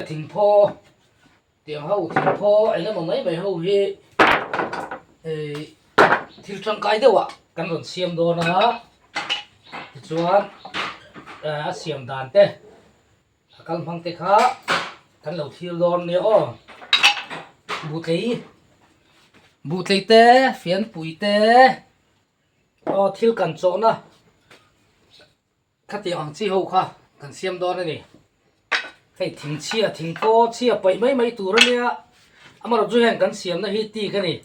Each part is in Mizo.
Thingphaw tiang ho thingphaw eng emaw mai mai ho hi eh thil tangkai deuh ah kan rawn siam dawn a tichuan eh a siam dan te a kal hmang te kha kan lo thlir dawn nia aw buhtlei buhtlei te fianpui te aw thil kan chawhna. Khatiang ang chi ho kha kan siam dawn a ni. Hei thing chhia thing kaw chhia paih mai mai tur a nia amaherawh chu hian kan siamna hi tik a ni.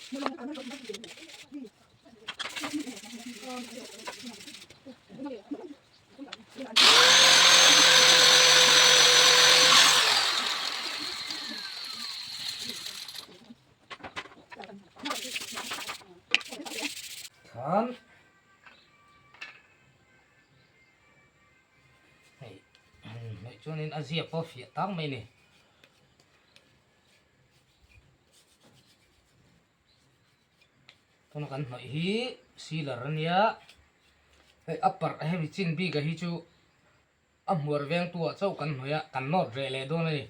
Khan hei hei chuanin a zia pawh fiah tang mai a ni. Tuna kan hnawih hi sealer a nia hei a parh hemi chin bik a hi chu a hmuar veng tu ah chauh kan hnawih a kan nawt reh leh dawn a ni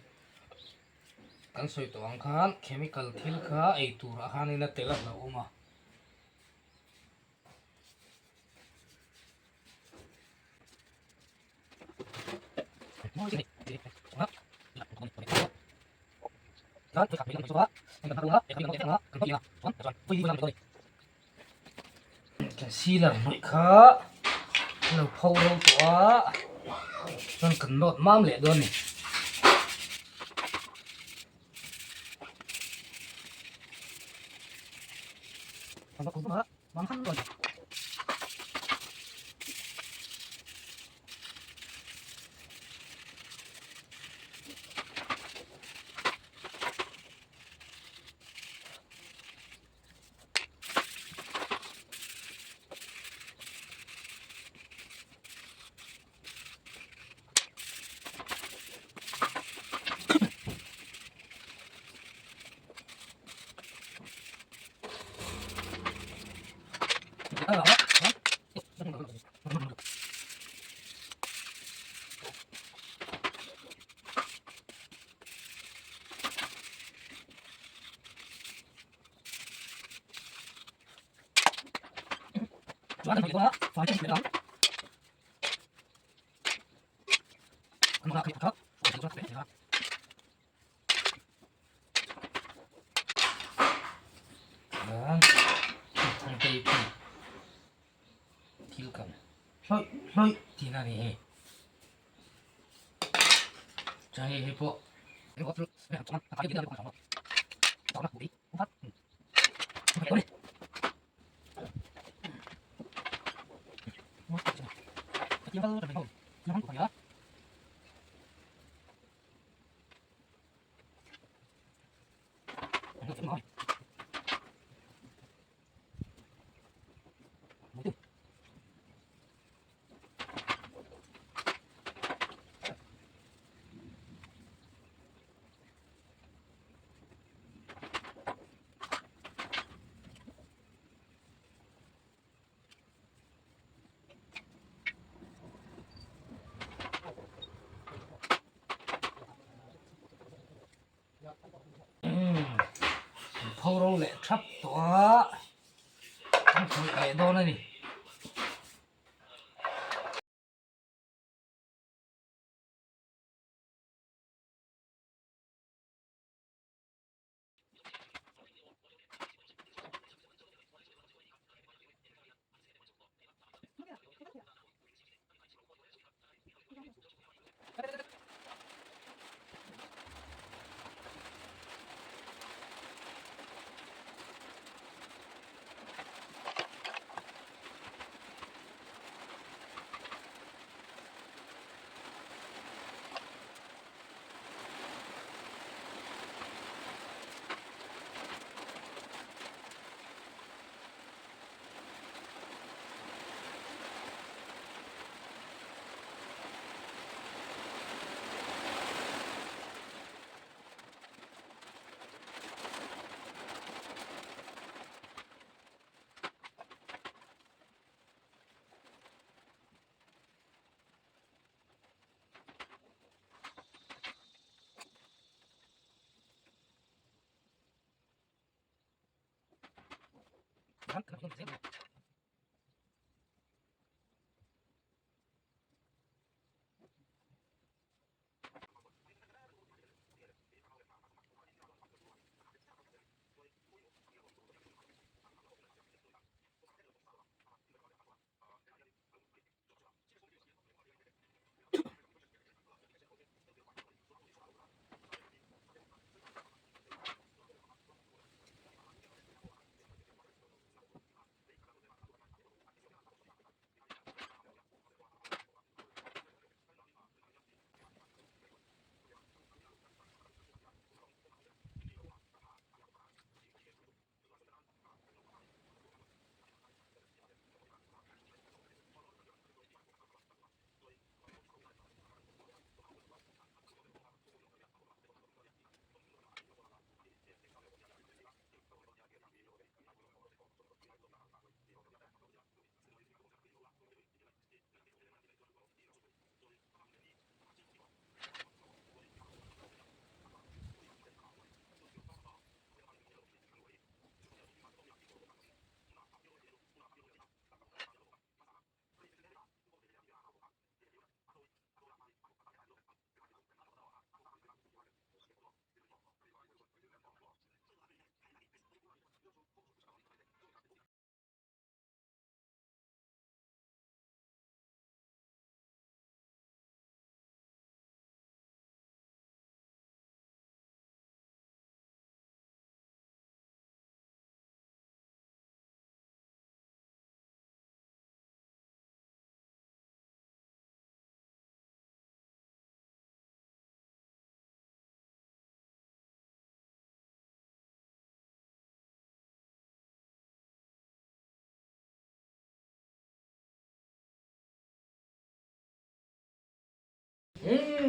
kan sawi tawh ang khan chemical thil kha ei tur ah khanin a tel a hlauhawm a. Sealer hnawih kha a lo pho ro tawh a chuan kan nawt mam leh dawn a ni. Thil kan hlawih hlawih tih na a ni hei chuan hei hi pawh Pho ro leh thap tawh a an khawih leh dawn a ni.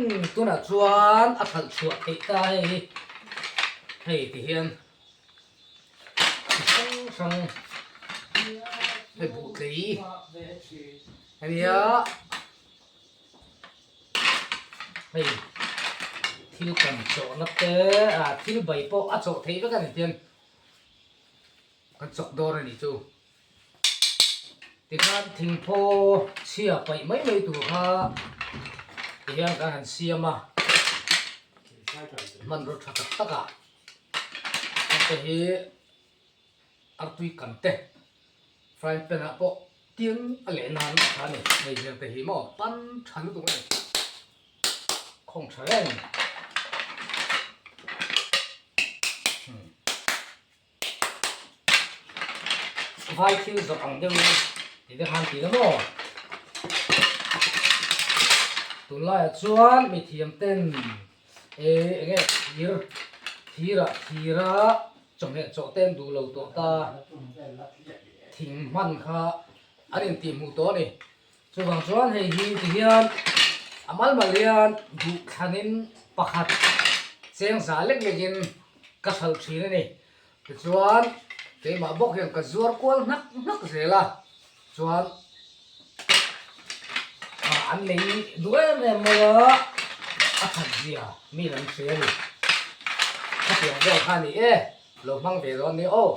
Tunah chuan a khalh chhuah theih ta hei hei ti hian chi hrang hrang hei buh tlei ania hei thil kan chawhna te ah thil bai pawh a chawh theih vek a ni tiang kan chawk dawn a nih chu. Tikhan thingphaw chhia paih mai mai tur kha tihian kan han siam a, hmanraw tha tak tak ah hengte hi artui kan te frying pan ah pawh tiang a leh nan a tha a ni, hei hengte hi maw pan tha lutuk a ni, khawng tha reng. Vai thil zawrh ang deuhin ti te khan ti la maw? Tunlaiah chuan mithiam ten eh eng nge thir thirah thira chawhmeh chawh te an duh lo tawh ta thing hman kha an intih hmuh tawh a ni. Chuvang chuan hei hi ti hian a mal mal hian duh thlanin pakhat cheng za lek lekin ka hralh thin a ni. Tichuan keimah bawk hian ka zuar kual hnak hnak zel a, chuan an lei duh em em mai a, a that zia mi lam hria a ni. Khatiang vel kha a ni e, lo hmang ve dawn nia aw.